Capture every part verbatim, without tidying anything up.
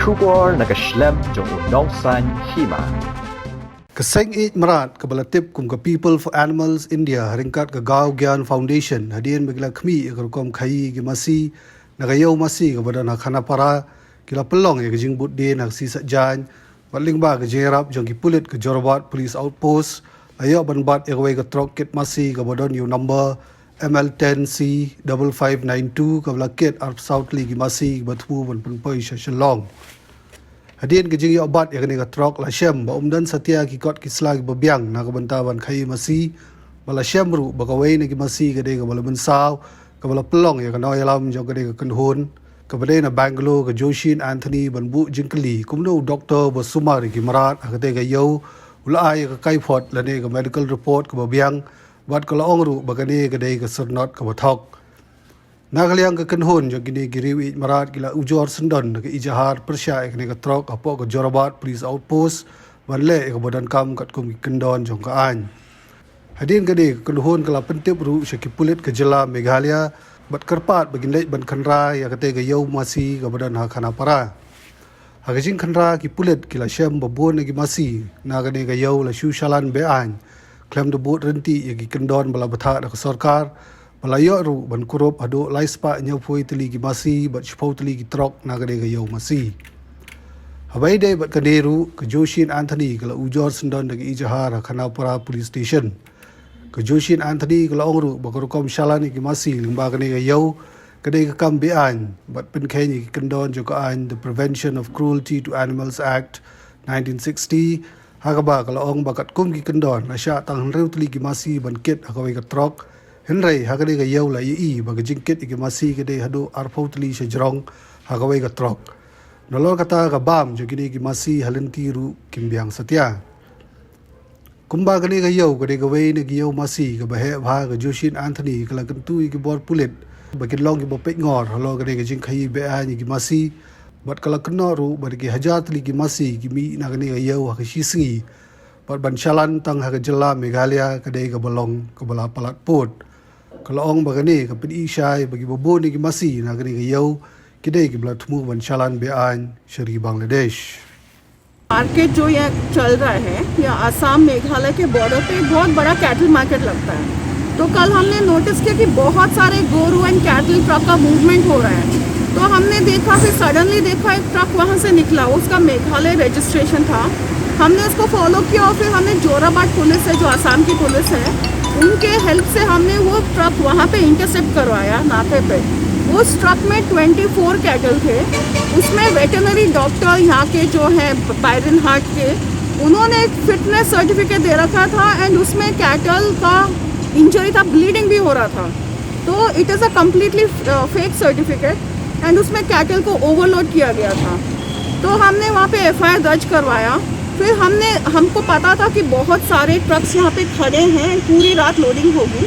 Khubor na ka shlem jong u nongsan hima. Ka seng ïeit mrad kaba la tip kum ka People for Animals India ha ryngkat ka Gaw Gyan Foundation hadien ba ki la khmih ïa ka rukom khaïi ki masi na ka ïew masi kaba don ha Khanapara, ki la pynlong ïa ka jingbud dien ha ka sngi Saitjaiñ bad lyngba ka jingïarap jong ki pulit ka Jorabat Police Outpost, la ïoh ban bat ïa kawei ka trok kit masi kaba don ïa u number M L ten C five five nine two kaba la kit arphew saw tylli ki masi kiba thmu ban pynpoi sha Shillong. Hadien ka jingïoh bat ïa kane ka trok la shem ba ym don satia ki kot ki sla kiba biang na ka bynta ban khaïi masi, ba la shem ruh ba kawei na ki masi ka dei kaba la mynsaw, kaba la pynlong ïa ka nongïalam jong kane ka kynhun kaba dei na Bangalore, ka Joshin Anthony, ban buh jingkylli kumno u doktor ba sumar ïa ki mrad ha katei ka ïew u la ai ïa ka kaiphod lane ka medical report kaba biang, bad ka la ong ruh ba kane ka dei ka syrnod kaba thok. Na ka liang ka kynhun jong kine ki riew ïeit mrad ki la ujor syndon da ka ijahar pyrshah ïa kane ka trok hapoh ka Jorabat Police Outpost ban leh ïa kaba donkam katkum ki kyndon jong ka aiñ. Hadien kane ka kynhun ka la pyntip ruh sha ki pulit ka jylla Meghalaya bad kyrpad ba kin leit ban khynra ïa katei ka ïew masi kaba don ha Khanapara. Ha ka jingkhynra ki pulit ki la shem ba bun na ki masi na kane ka ïew la shu shalan be-aiñ khlem da bud ryntih ïa ki kyndon ba la bthah da ka sorkar, ba la ïoh ruh ban kurup haduh lai spah hynñiewphew tylli ki masi bad shiphew tylli ki trok na kane ka ïew masi. Haba ïadei bad kane ruh, ka Joshin Anthony ka la ujor syndon da ka ijahar ha Khanapara Police Station. Ka Joshin Anthony ka la ong ruh ba ka rukom shalan ïa ki masi lyngba kane ka ïew ka dei ka kam be-aiñ bad pynkheiñ ïa ki kyndon jong ka aiñ, the Prevention of Cruelty to Animals Act nineteen sixty, ha kaba ka la ong ba katkum ki kyndon la shah tang hynriew tylli ki masi ban kit ha kawei ka trok, hynrei ha kane ka ïew la ïohi ba ka jingkit ïa ki masi ka dei haduh arphew tylli shajrong ha kawei ka trok. Nalor kata, ka bam jong kine ki masi ha lynti ruh kim biang satia. Kumba kane ka ïew ka dei kawei na ki ïew masi kaba heh bha, ka Joshin Anthony ka la kyntu ïa ki bor pulit ba kin long kiba peitngor halor kane ka jingkhaïi be-aiñ ïa ki masi, bad ka la kynnoh ruh ba da ki hajar tylli ki masi ki mih na kane ka ïew ha ka shi sngi, bad ban shalan tang ha ka jylla Meghalaya ka dei kaba long kaba la palat pud. Ka la ong ba kane ka pyni shai ba kiba bun na ki masi na kane ka ïew ki dei kiba la thmu ban shalan be-aiñ sha ri Bangladesh. Market जो ये चल रहा है, या आसाम मेघालय के बॉर्डर पे बहुत बड़ा कैटल मार्केट लगता है। तो कल हमने नोटिस किया कि बहुत सारे गोरू एंड कैटल ट्रक का मूवमेंट हो रहा है। तो हमने देखा, फिर सडनली देखा एक ट्रक वहाँ से निकला, उसका मेघालय रजिस्ट्रेशन था। हमने उसको फॉलो किया और फिर हमने जोराबाट पुलिस है, जो आसाम की पुलिस है, उनके हेल्प से हमने वो ट्रक वहाँ पे इंटरसेप्ट करवाया नाके पे। उस ट्रक में ट्वेंटी फ़ोर कैटल थे। उसमें वेटरनरी डॉक्टर यहाँ के जो हैं बायरन हार्ट के, उन्होंने एक फिटनेस सर्टिफिकेट दे रखा था एंड उसमें कैटल का इंजरी था, ब्लीडिंग भी हो रहा था। तो it is a completely fake certificate and उसमें कैटल को ओवरलोड किया गया था। तो हमने वहाँ पे एफआईआर दर्ज करवाया। फिर हमने, हमको पता था कि बहुत सारे ट्रक्स यहाँ पे खड़े हैं, पूरी रात लोडिंग होगी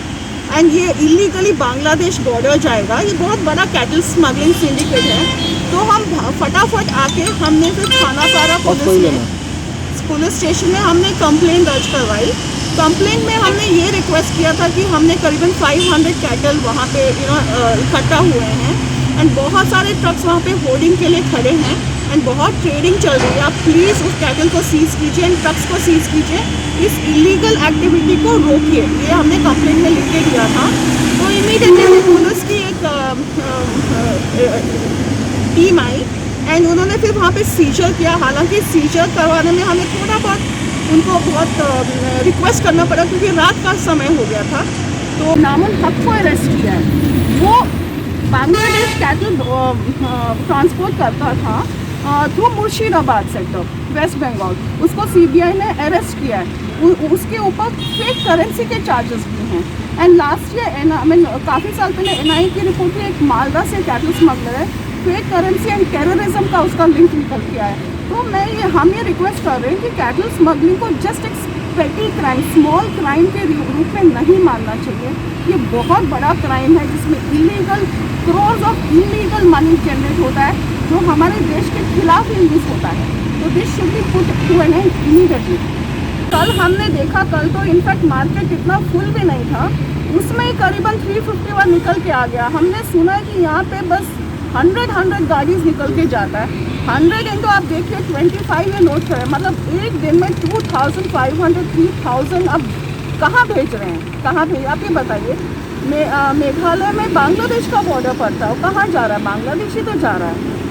एंड ये इलीगली बांग्लादेश बॉर्डर जाएगा। ये बहुत बड़ा कैटल स्मगलिंग सिंडिकेट है। तो हम भ-, फटाफट आके हमने फिर खानापारा पुलिस में, पुलिस स्टेशन में हमने कंप्लेंट दर्ज करवाई। कंप्लेंट में हमने ये रिक्वेस्ट किया था कि हमने करीबन फ़ाइव हंड्रेड कैटल वहाँ पे, यू नो, अ, इकट्ठा हुए हैं एंड बहुत सारे ट्रक्स वहाँ पे होर्डिंग के लिए खड़े हैं एंड बहुत ट्रेडिंग चल रही है। आप प्लीज़ उस कैटल को सीज कीजिए एंड ट्रक्स को सीज कीजिए। इस इलीगल एक्टिविटी को रोकिए, ये हमने कंप्लेंट में लिख के दिया था। तो इमीडिएटली पुलिस की एक, अ, अ, अ, टीम आई एंड उन्होंने फिर वहाँ पे सीजर किया। हालांकि सीजर करवाने में हमें थोड़ा बहुत उनको बहुत, अ, रिक्वेस्ट करना पड़ा क्योंकि रात का समय हो गया था। तो नामुल हक को अरेस्ट किया है। वो बांग्लादेश कैटल, अ, अ, ट्रांसपोर्ट करता था, अ, थ्रू मुर्शिदाबाद सेक्टर, वेस्ट बंगाल। उसको सीबीआई ने अरेस्ट किया है। उ-, उसके ऊपर फेक करेंसी के चार्जेस भी हैं। एंड लास्ट ईयर एन-, आई मीन, काफ़ी साल पहले एनआईए की रिपोर्ट में एक मालदा से कैटल स्मगलर है, फेक करेंसी एंड टेररिज्म का उसका लिंक निकल के आया है। तो मैं ये, हम ये रिक्वेस्ट कर रहे हैं कि कैटल स्मगलिंग को जस्ट एक पेटी क्राइम, स्मॉल क्राइम के रू-, रूप में नहीं मानना चाहिए। ये बहुत बड़ा क्राइम है जिसमें illegal, crores of illegal money generate होता है, जो हमारे देश के खिलाफ ही यूज़ होता है। तो this should be put to an end immediately। कल हमने देखा, कल तो इनफैक्ट मार्केट इतना फुल भी नहीं था, उसमें ही करीबन थ्री फिफ्टी वन निकल के आ गया। हमने सुना कि यहाँ पे बस हंड्रेड, हंड्रेड गाड़ीज निकल के जाता है। हंड्रेड इंटू आप देखिए, ट्वेंटी फाइव ये नोट करें, मतलब एक दिन में two thousand, five hundred, three thousand अब कहाँ भेज रहे हैं, कहाँ भेज, आप ये बताइए। मे, अ, मेघालय में बांग्लादेश का बॉर्डर पड़ता है, कहाँ जा रहा है? बांग्लादेश ही तो जा रहा है।